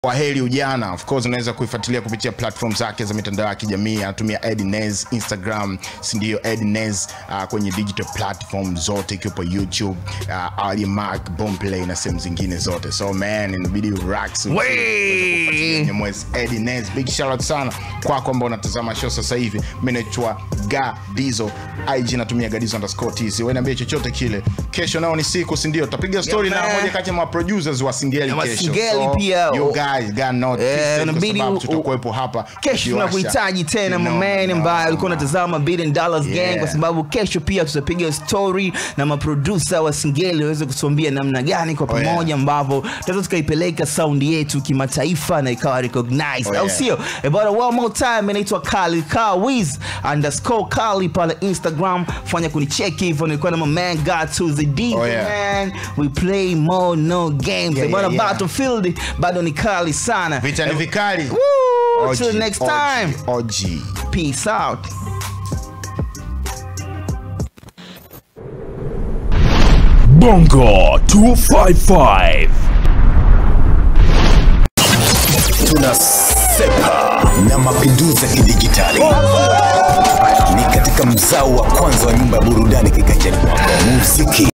Kwaheri Ujana. Of course unaweza kuifuatilia kupitia platform zake za mitandao ya kijamii. Anatumia Ednez Instagram, si ndio? Ednez kwenye digital platform zote ikiwepo YouTube, Alimark, Boomplay na sehemu zingine zote. So man, inabidi rocks. Mwezi Ednez, big shout out sana kwako ambao unatazama show sasa hivi. Mimi naitwa Gadizo, IG natumia Gadizo_TZ. Wewe niambie chochote kile. Kesho nao ni siku, si ndio? Tutapiga story na moja kati ya ma producers wa Singeli kesho. Singeli so, pia. You guys got not inabidi tutakuwepo hapa kesho. Tunakuhitaji tena my man ambaye ulikuwa unatazama Billion Dollars Gang, kwa sababu kesho pia tutapiga story na maproducer wa Singeli waweze kutuambia namna gani kwa pamoja ambavyo tunaweza tukaipeleka sound yetu kimataifa na ikawa recognized, au sio? Bwana, one more time, inaitwa Kali Kawiz _Kali pale Instagram, fanya kunicheki hivyo. Nilikuwa na my man God to the D, man. We play more no games. Bwana, Battlefield bado ni kali sana. Vita ni vikali. Till next time. OG. Peace out. Bongo 255. Tunasepa na mapinduzi ya kidigitali. Ni katika mzao wa kwanza wa nyumba ya burudani kiganjani mwako. Muziki.